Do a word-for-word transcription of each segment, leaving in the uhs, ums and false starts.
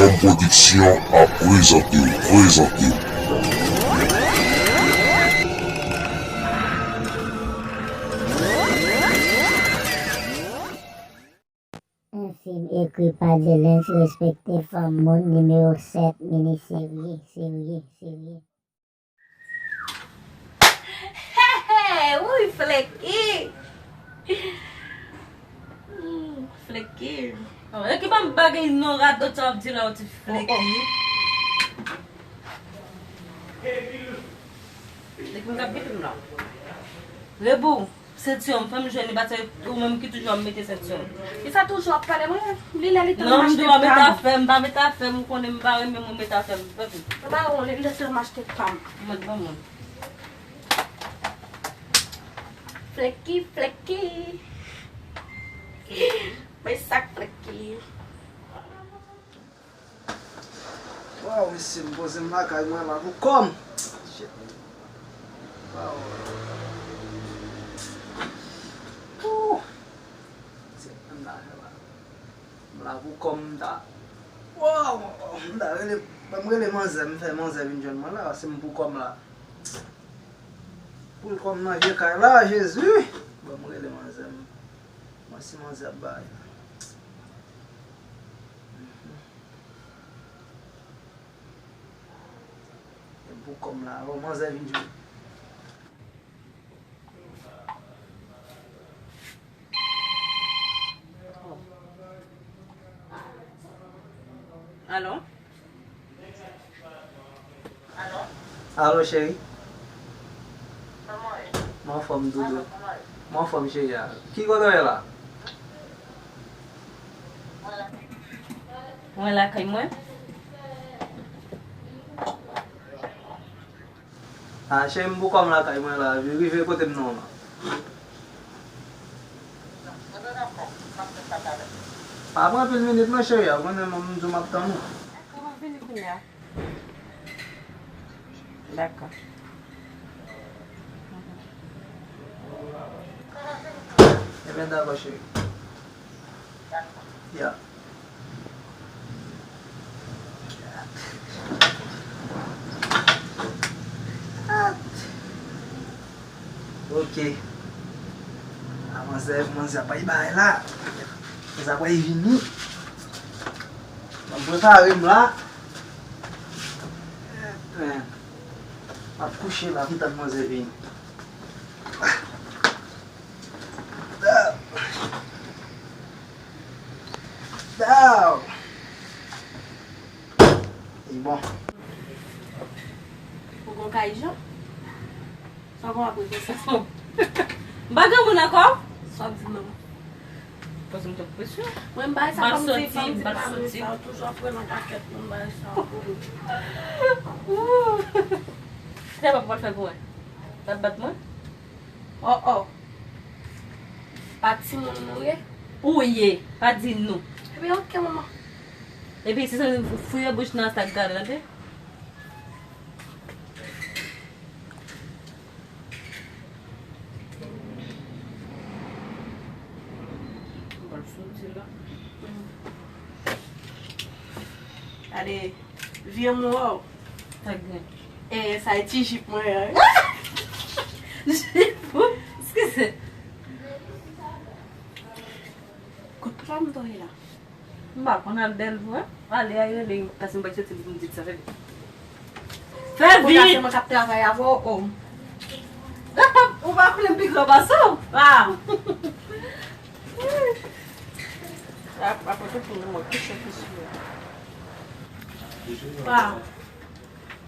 Homme Production ap prezante w, prezante w. Yon fim ekri pa Delens, respekte fanm moun, nimewo sèt, mini seri, seri, seri. Hey, hey, wouyy, Fleki! Hmm, Fleki. Oh, e ki ban bagay non radot sa w ap di la, ou ti Fleki. Depi m t ap gen fim la. Rebou. Sentiyon m, fè m jwenn li, paske ou menm ki toujou ap mete sentiyon. Kisa toujou ap pale mwen? Li lè li tann m achte pa m. Non, m di w mete afè m, pa mete afè m, ou konnen m pa renmen moun mete afè m, tanpri. M pa renmen li lè tann m achte pa m. Mwen ban mwen. Fleki, Fleki. Men sa k Fleki. Waw, mesye, m poze m lakay mwen la pou kò m. Shit. Waw. Ooh. Mesye, m la, m la. M la pou kò m, m ta. Waw, m ta rele, ban m rele manzè, m fè manzè vin jwenn mwen la, se m pou kò m la. Pou l kò m nan vye kay la, Jezi. Ban m rele manzè m. Mwen si manzè ap bay la. E pou kòm la, alò manzè vin jwe. Alo? Alo cheri. Mwen anfòm doudou. Mwen anfòm cheri a. Ki kote w ye la? Mwen lakay mwen. Ah cheri m pou kòm lakay mwen la, rive kote m non la. Pa pran anpil minit non cheri a, ou konnen m di w m ap tann ou. Dakò, m ap vini kounye a. Dakò. Ebyen dakò cheri. Ya. Ok. A manzè, manzè ap bay bagay la. Manzè ap bay vini. Mwen prepare m la. M ap kouche la, m tann manzè vini. Down. Li bon. Ou gon kay jan? Sa w ap rete sa? M pa gen moun ankò? Sa w ap di non? Paske m t ap presyon. Mwen m bay sa kòm ti fanm ti pa vle sa, ou toujou ap rele yon pakèt moun bay sa. Kisa papa pral fè pou mwen? L ap bat mwen? Oh oh. Pa timoun nou ye? Ou ye, pa di nou. Ebyen ok manman. Epi se sa fouye bouch nan sa k gade la te. Gade vye mwen. Sa gen? E sa e ti jip mwen an. Jip ou? Eskize. Kot papa m toye la? M pa konn al bèl vre. Ale a rele paske m pa soti pou m di sa fè vit. Fè vit. Mwen k ap travay avè w. Ou pa konnen m pi gran pase w. Ah. Apre tout moun mwen kouche kouche. Ah.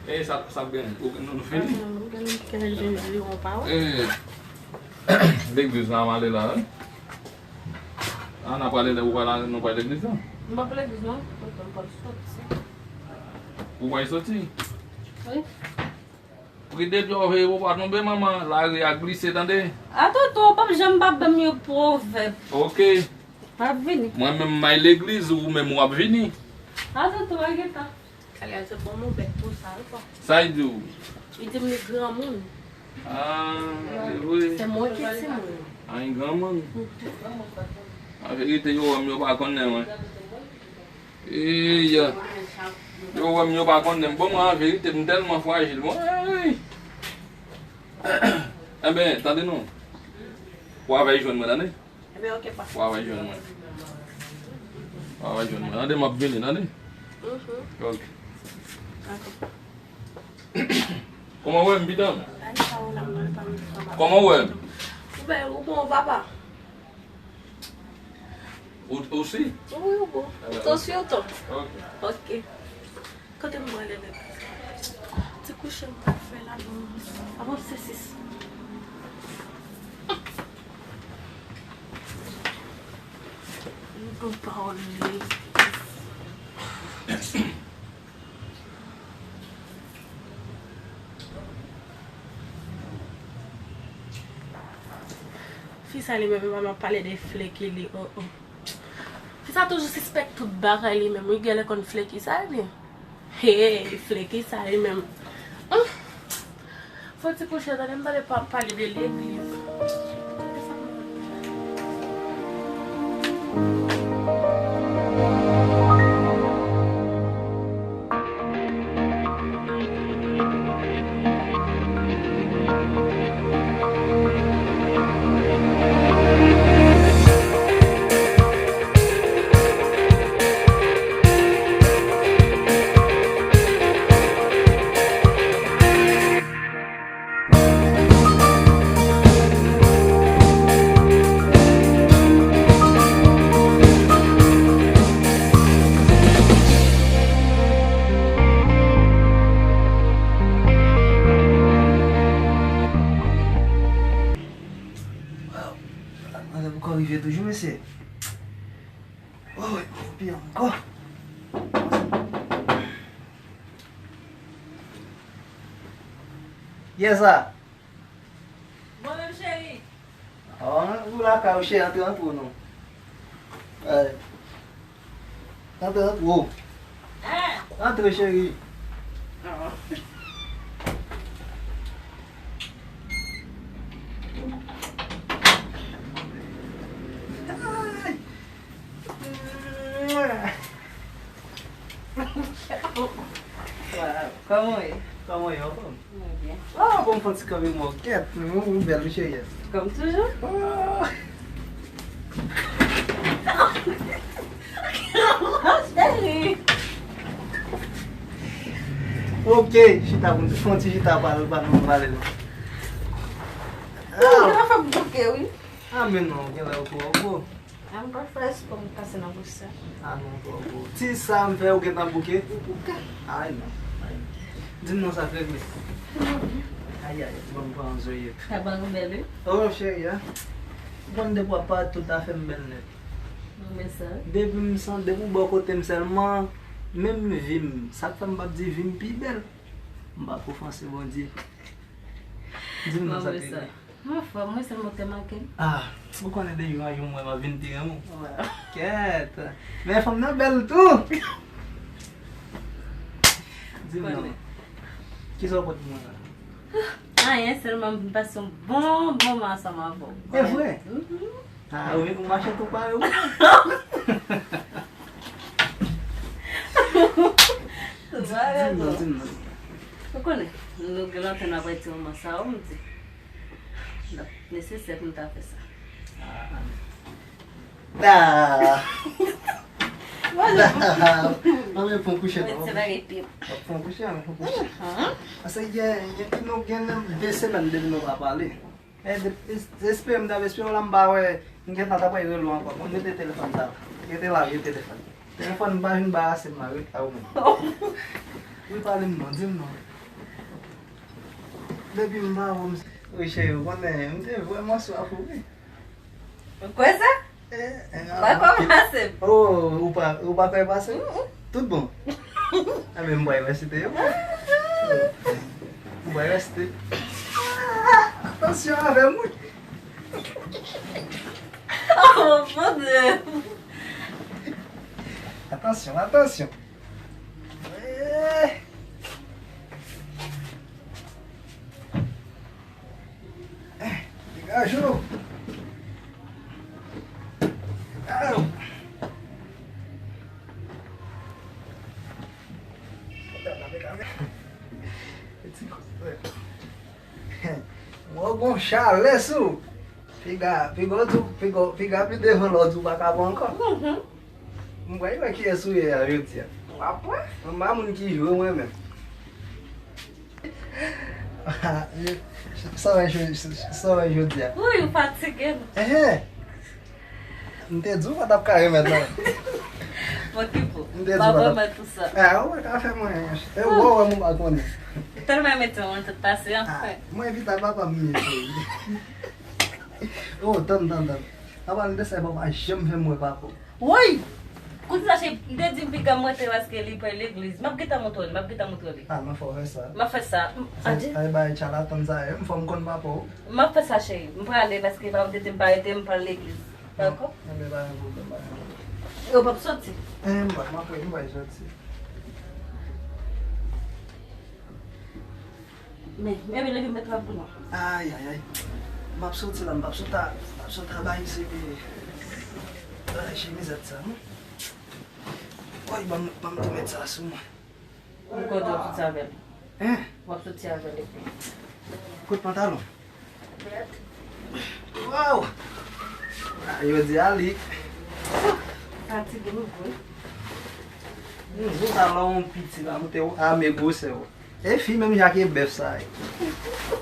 E sa sa gen nou fini. Mwen gen kè Jezi yon pawòl. E legliz la m ale la wi. Ah n ap prale lè ou prale nou pral legliz la. M p ap legliz non. Mwen pral soti. Ou pral soti? Wi. Pride pye w veye pou w pa tonbe manman, lari a glise tande. A tonton, w p ap janm pa ban m yon pwovèb. Ok. M ap vini. Mwen menm m al legliz ou menm w ap vini. A tonton, mwen gentan. Kalè se bon nou bèk pou sa wi pa. Sa y di w? Li di m li granmoun. Ah, se vre. Se mwen ki timoun. Ay granmoun. An verite yo wè m yo pa konnen mwen. Eya. Yo wè m, yo pa konnen m. Bon, mwen, an verite, m tèlman frajil, mwen. Enben, tande non. Ou avè jwenn mwen, tande? Enben, ok, pa. Ou avè jwenn mwen. Ou avè jwenn mwen. Tande, m ap vini, tande? Mhm. Ok. Ok. Kòman w wè m, pitanm? Kòman w wè m? Ou bèl, ou bon, papa. Ou, ou si? Wi, ou bon. Ou to si ou to. Ok. Ok. Kote m prale nèt? Ti kouche m pral fè la, non. Avan sesis. Li bon pawòl li. Fi sa li menm, m ap pale de fleki li, oh, oh. Fi sa toujou sispèk tout bagay li menm, wi, genlè konn fleki sa li. Hey, fleki sa li menm. Hum. Fò ti kouche, tande m pale, pa pale de legliz. Manzè poko rive toujou, mesye. Woy, pi ankò. Yè sa. Bon, menm cheri. Oh, ou lakay ou, cheri, antre, antre non. Ay. Antre, antre. Oh. Hein? Antre, cheri. Oh. Ay. Wow. Kòman w ye? Kòman w ye, anfòm? Mwen byen. Ah, bon, m fè ti kanpe mwen, kèt, ou, ou bèl, wi, cheri. Kòm toujou. Ah. Cheri. Ok, chita, fè yon ti chita, pale, pale, pale. Ou gentan fè m bouke, wi. Ah, men non, genlè ou twò gwo. A m pa fè espò m kase nan bouch sa. Ah non, twò gwo. Ti sa m fè ou gentan bouke? Ou bouke. Ay non. Ay. Di m non, sa k regle? Ay, ay, bon, m pran zoyèt. Kabann ou bèl, wi. Oh, cheri, a. Ou konn depi w ap parèt tout afè m bèl nèt. Mwen sa. Depi m san, depi w bò kote m sèlman, menm vi m, sa k fè m p ap di vi m pi bèl, m p ap ofanse Bondye. Di m non, sa k regle? Mwen anfòm, wi, sèlman w te manke m. Ah, ou konnen depi yon jou m wè m ap vin pi renmen w. Wow. Kèt. Men fanm nan bèl tou. Di m non. Kisa w pot pou mwen la? Anyen, sèlman m vin pase yon bon, bon moman ansanm avè w. E vre? Mhm. Ah, ou vin pou mache tou pare ou. Di m non, di m non. Ou konnen, nou gen lontan n ap wè ti moman sa, ou m di. Donk, nesesè pou n ta fè sa. Ah. Ah. Mwen menm pran kouche non. Mwen se bagay pye. Pran kouche, mwen pran kouche. Mhm. Paske gen, gen, nou gen menm de semèn depi nou pa pale. E, de, es-, espere m t ap espere w la, m pa wè, m gentan t ap rele w ankò. Bon, mete telefòn sa. Rete la, rete telefòn. Telefòn m pa vin barase m la, wi, a ou menm. Wi, pale m non, di m non. Depi m pa wè w, m, wi, cheri, ou konnen, m te vrèman swaf ou, wi. Ou kwè sa? Eh, eh, pa kòmanse. Oh, ou pa, ou pa kwè pase? Mm, mm. Tout bon. Enben, m pral resite yo. M pral resite. Atansyon avè m, wi. Oh, mon Dieu. Atansyon, atansyon. Eh. Degaje w. Degaje w. Ti kout. Mwen gon chalè sou. Piga, piga w di, piga, piga pi devan lè w di w pa ka pran ankò. Mhm. M pral wè kiyès ou ye a jodi a. W ap wè. Mwen pa moun ki jwe mwen menm. Sa wè jodi, sa wè jodi a. Wi, ou fatige non. Ehe. M te di w pa t ap ka remèt non. Mwen ki pou. M te di w pa t ap. Mwen remèt ou sa. Ah, ou pa ka fè mwen. E ou wè m ou pa konnen. Tèlman mete yon tout pase anfen. Mwen evite papa m ye. Oh, tann, tann, tann. Apa m te sa papa janm fè m wè papa w. Woy! Kounye sa cheri, m te di m piga m rete paske li pre legliz. M ap gentan montre w li, m ap gentan montre w li. Ah, mwen fò fè sa. M ap fè sa. M- Sa, Adi. Sa e bay chalatan sa ye. M fò m konn papa w. M ap fè sa cheri. M prale paske papa m te di m pa rete, m pral legliz. Dakò? Enben pa gen pwoblèm, pa gen pwoblèm. E w p ap soti? Eh, m pa, m ap, m pa soti. Men, men, men, leve m met trap pou nou. Ay, ay, ay. M ap soti la, m p ap sot a, m p ap sot a bay se, bay chemizèt sa, non. Woy, ban m, ban m tou met sa sou mwen. M konnen w ap soti avè l. Hein? W ap soti avè l epi. Kot pantalon? Waw! Yo di a li. Fatige nou vre. Jou sa la yon piti la, moute ame gwosè w. E fi menm jan ke bèf sa ye.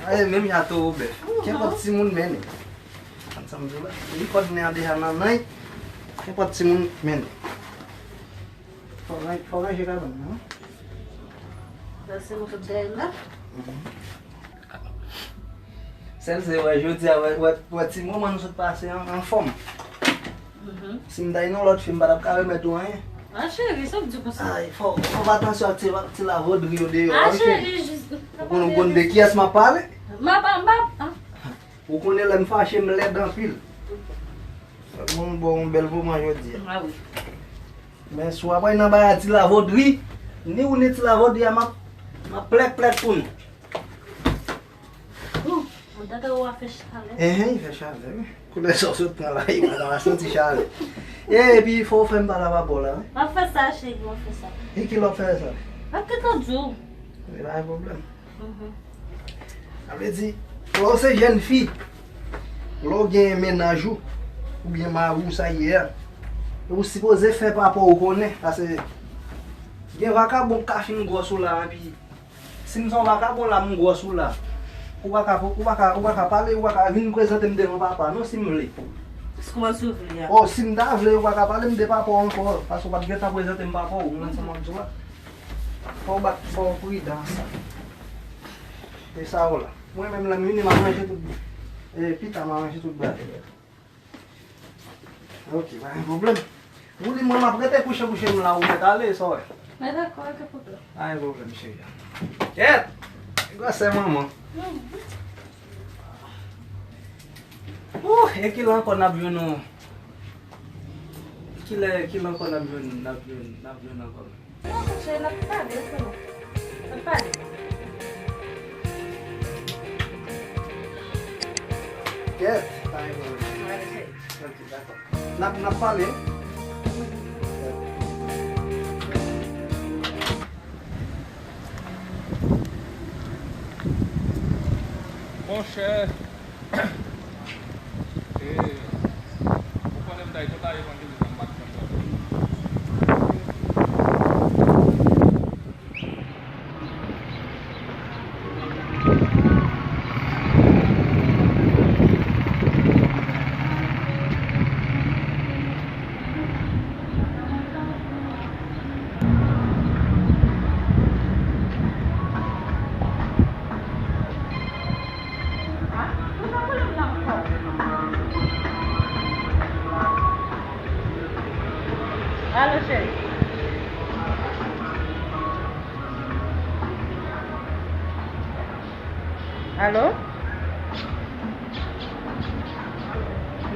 E menm jan towo bèf. Kenpòt timoun mennen. Ansanm di w la. Li kòd nen an deja nan nan. Kenpòt timoun mennen. Fò ranje kabann nan. Sa se nou sot dèyè la. Sèl se wè jodi a, wè, wè, wè ti moman nou sot pase an, anfòm. Si m ta nan lòt fi, m pa t ap ka remèt ou anyen. Ah, cheri, sa w di konsa? Ay, fò, fò w fè atansyon ak ti, ti lavodri yo deyò, ah, wi, cheri. Ou konn, ou konn de kiyès m ap pale? M ap, m ap, ah. Ou konnen lè m fache, m lèd anpil. Bon, bon, yon bèl moman jodi a. Ah wi. Men si w ap nan bagay ti lavodri, ni ou ni ti lavodri a, m ap, m ap plèk plèk pou nou. Ou, dada ou a fè chalè. Enhen, li fè chalè, wi. Koulè sa w sot pran la, wi, madanm a santi chalè. E, epi, fò w fè m pale a papa w la, wi. M ap fè sa, cheri, m ap fè sa. E ki lè w ap fè sa? M ap gentan di w. E pa gen pwoblèm. Sa vle di, lè w se jèn fi, lè w gen mennaj ou, oubyen mari w sa ye a, ou sipoze fè papa w konnen, paske gen vakabon k ka fin gwòs ou la, epi si m se yon vakabon la, m gwòs ou la, ou pa ka, ou pa ka, ou pa ka pale, ou pa ka vin prezante m devan papa, non, si m vle. Kòman si w vle a? O, si m ta vle, ou pa ka pale m de papa w ankò, paske w pa t gentan prezante m papa w, ou konprann sa m ap di w la? Fò w bat, fò w pridan sa. E sa w la. Mwen menm lè m vini, m a ranje tout. E pita, m a ranje tout bagay. Ok, pa gen pwoblèm. Ou di mwen m ap rete kouche kouche m la, ou mèt ale, sa w wè. Mwen dakò, pa gen pwoblèm. Pa gen pwoblèm, cheri. Kèt! Gwosè manman. Ouh, e kilè ankò n ap jwenn nou? Kilè, kilè ankò n ap jwenn, n ap jwenn, n ap jwenn ankò? Non, monchè, n ap pale, frè. N ap pale. Kèt, pa gen pwoblèm. N ap pale, cheri. Ok, dakò. N ap, n ap pale. Monchè. E, ou konnen m ta ye tout la evanjelize m pa t konn. Alo, cheri. Alo?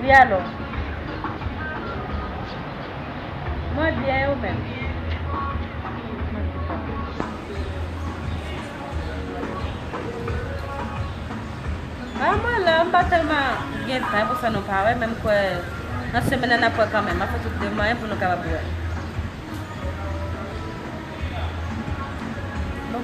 Wi, alo? Mwen byen, e ou menm? A, mwen la, m pa tèlman gen tan, e pou sa nou pa wè, men m kwè nan semèn nan n ap wè kanmenm. M ap fè tout de mwayen pou nou kapab wè. Bon,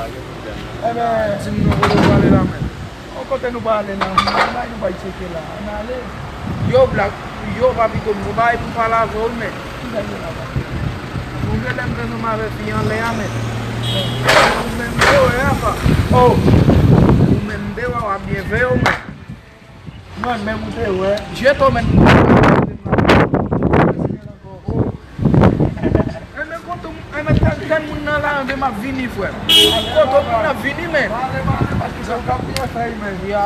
pa gen pwoblèm, non. Ebyen, di m non, kote w prale la menm? Bon, kote nou prale la? Bay nou bay tcheke la. Ann ale. Yo, Black, yo, Papito, m gon bagay pou m pale avè w, men. Ki bagay la, Papito? Ou gen lè m te ansanm avè fi anlè a, men. Ou menm te wè a, pa. Oh! Ou menm te wè, w ap byen veye w, men. Mwen menm ou te wè. Jeto, men. Enben, kote m, enben, tèl, tèl moun nan la, enben, m ap vini, frè m. Kote moun nan vini, men. Pale, pale, paske se ou k ap byen fè, men. Ya.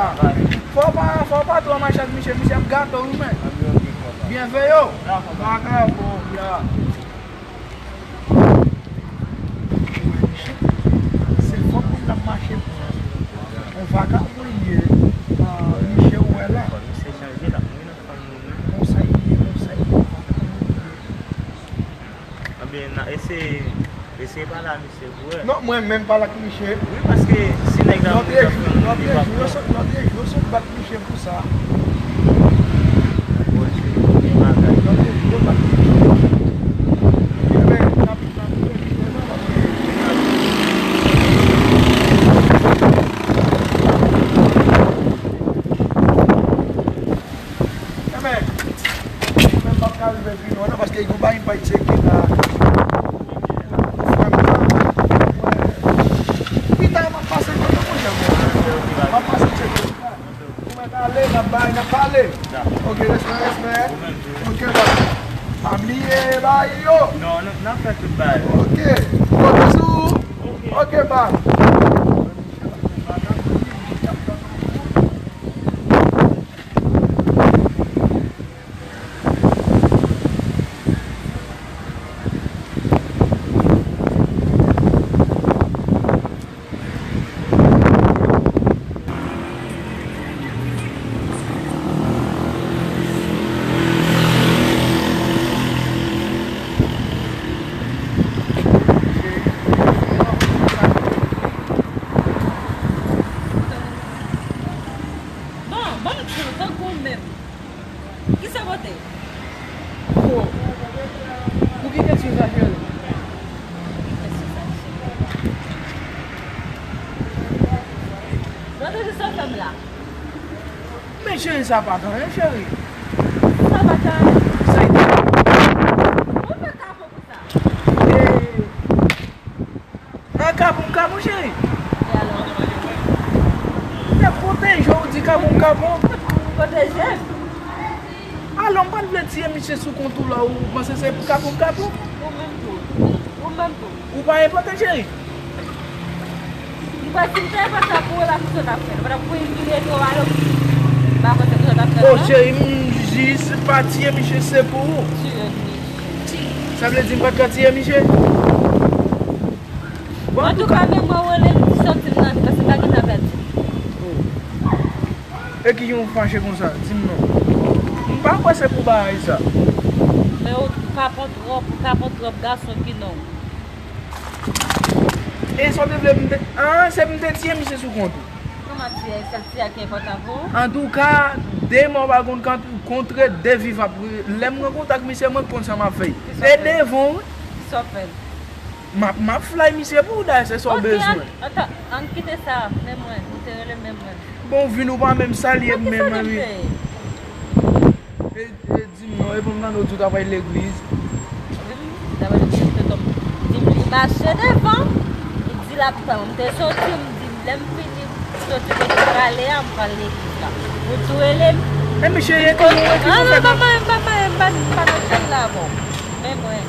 Fò w pa, fò w pa twò mache ak misye, misye ap gate w, men. Byen veye w. Vakabon, ya. Se fòk moun nan mache pou yon vagabon li ye, ah, misye ou wè la. Konsa li ye, konsa li ye, vagabon li ye. Ebyen, n a eseye, eseye pale a misye pou wè. Non, mwen menm pale ak misye. Wi, paske si nèg la mouri nan fanmi li, li p ap bon. Lòt jou, yo sot, lòt jou, yo sot bat misye pou sa. Bon, se gen bagay. Lòt jou, yo bat misye. Ebyen, n ap, n ap, Ebyen, mwen menm m p ap ka rive pi lwen non, paske gon bagay m pral tcheke la. Frè m nan, pita m ap pase kote w, monchè, mwen. M ap pase tcheke w. Ou mèt ale, n ap bay, n ap pale. Ok, respè, respè. Ok, bye. Pa bliye bagay yo. Non, n ap fè tout bagay. Ok. Bon, bisou. Ok, bye. Bon, ban m di w, tankou w menm. Ki sa pote? Oh, pou ki kesyon sa, cheri? Ki kesyon sa, cheri? Mwen toujou sa fè m la. Men cheri, sa pa t anyen, cheri. Sa pa t anyen? Sa e te. Ou fè kapon pou sa. Eh. An kapon, kapon, cheri. E alò? Te pwoteje w, di kapon, kapon. Pwoteje m? Alò, m pa t vle tiye misye sou kont ou la, ou panse se pou kapon, kapon? Ou menm tou. Ou menm tou. Ou pa enpòtan, cheri. M kwè si m te fè sa pou ou la, kisa w t ap fè? Ou pa t ap pou imilye tou, alò? M pa panse kisa w t ap fè, non. Oh, cheri, m jis pa tiye misye, se pou ou. Tiye misye. Sa vle di m pa t ka tiye misye? Antouka, men mwen rele m ti santi m nan vi, paske m pa gentan pèdi. E ki jan w fache konsa? Di m non. M pa kwè se pou bagay sa. Men ou kapon twòp, ou kapon twòp, gason ki non. E sa w te vle m te, ah, se m te tiye misye sou kont ou. Kòman tiye, se tiye a ki enpòtan pou ou? Antouka, de mò pa konn kont, kontre de viv ap, lè m rankontre ak misye, mwen konn sa m ap fè. Kisa w fè? E devan w, wi. Kisa w fè? M ap, m ap fly misye pou ou dayè, se sa w bezwen. Ok, an, an, an kite sa, men mwen, ou te rele men mwen. Bon, vin ou pa menm salye m menm, wi. E, e, di m non, e pou m tande w di w t ap al legliz. Wi, m t ap al legliz, tonton. Di m li mache devan, li di l ap tann. M te soti, m di, lè m fini soti kote m prale a, m pral legliz la. Ou tou rele m. E misye ye tou, ou rete konsa. Ah, non, pa manyen, pa manyen, pa, pa nan tèt la avè w. Men mwen.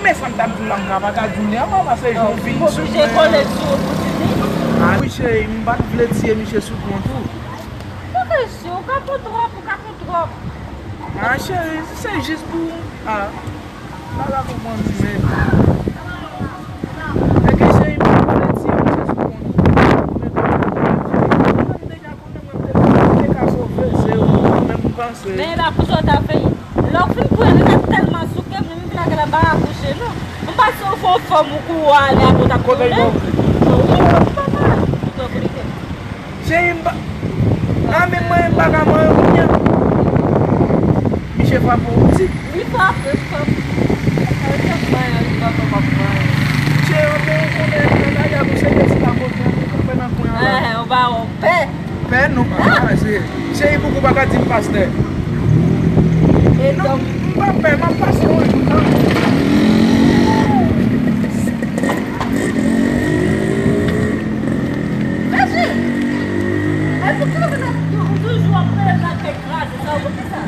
Men sa m t ap di w la, m ka pa ka di w li ankò, paske jan w vin sou mwen. Ou oblije kole sou ou pou di li. Ah, wi, cheri, m pa t vle tiye misye sou kont ou. Poukisa ou kapon twòp, ou kapon twòp? Ah, cheri, se jis pou, ah, m pa ka konprann li menm. Ebyen, cheri, m pa t vle tiye misye sou kont ou. Men kòm sa, cheri, m deja konnen mwen, m te, m te ka sove, se ou, mwen menm, m panse. Men la, pou sa w ta fè, lè w fin pran, li t ap tèlman souke, mwen menm vin ak la ba akouche, non. M panse w fè w fòm ou kou w ale apre w t ap tounen. Kote l pòtre? Wi, wi, papa. Ou twò konekte. Cheri, m pa. A, men mwen, m pa ka manyen kounye a. Misye frape w tou. Li frape, li frape. Sa yo te manyen, li frape, m ap manyen. Misye, yo te konnen nan kay la, misye te ti lapote, li kanpe nan kwen an la. Ehe, ou pa wè w pè. Pè, non, pa se. Cheri, pouki w pa ka di m pastè? E non, m pa pè, m ap pase yon jou nan. Mèsi. E pou ki rezon ou toujou ap rele nan kay kraze sa, poukisa?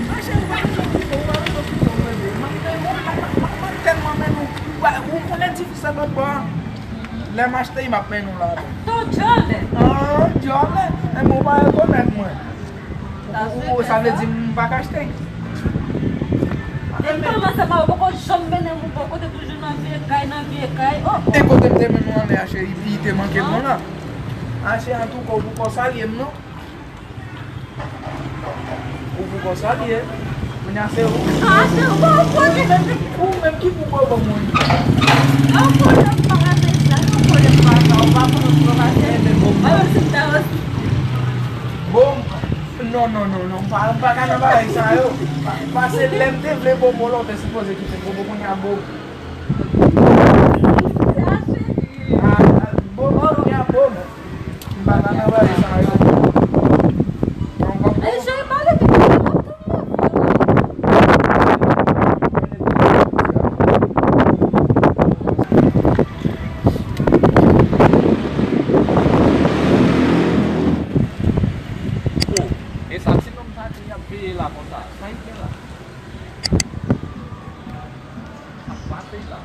Mwen cheri, ou pa bezwen kite, ou pa bezwen kite, ou rele. M ap, m ap, m ap, m ap tèlman renmen nou. Ou konnen difi sa lòt bò a. Lè m achte, m ap mennen w ladan. Ton djòlè. Ah, djòlè. Enben, ou pa rekonèt mwen. Ou, ou, sa vle di m pa ka achte. Depi kòmanse, mwen poko janm mennen m yon bò kote, toujou nan vye kay, nan vye kay. Oh, oh. E kote m te mennen w anlè a, cheri, li te manke bon la. Ah, cheri, antouka, ou poko salye m, non? Ou pou konsa li ye. Kounye a se ou. Ah, se ou, bon, bon. Ou menm, ou menm ki pou bò ban mwen. Yon pwoblèm pa rete sa, yon pwoblèm pa sa, ou pa konn pwovase. Enben bon. Mwen menm si m ta rete. Bon, non, non, non, non, m pa, m pa ka nan bagay sa yo. Pa, pase lè m te vle bobo la, ou te sipoze kite bobo kounye a bobo. Sa se. Ah, ah, bobo kounye a bobo. M pa ka nan bagay sa yo. Mwen pa. E jan e pale, m ap tann mwen. Oh, e sa ti nonm sa ki ap veye la konsa? Sa y gen la? Ap pase la.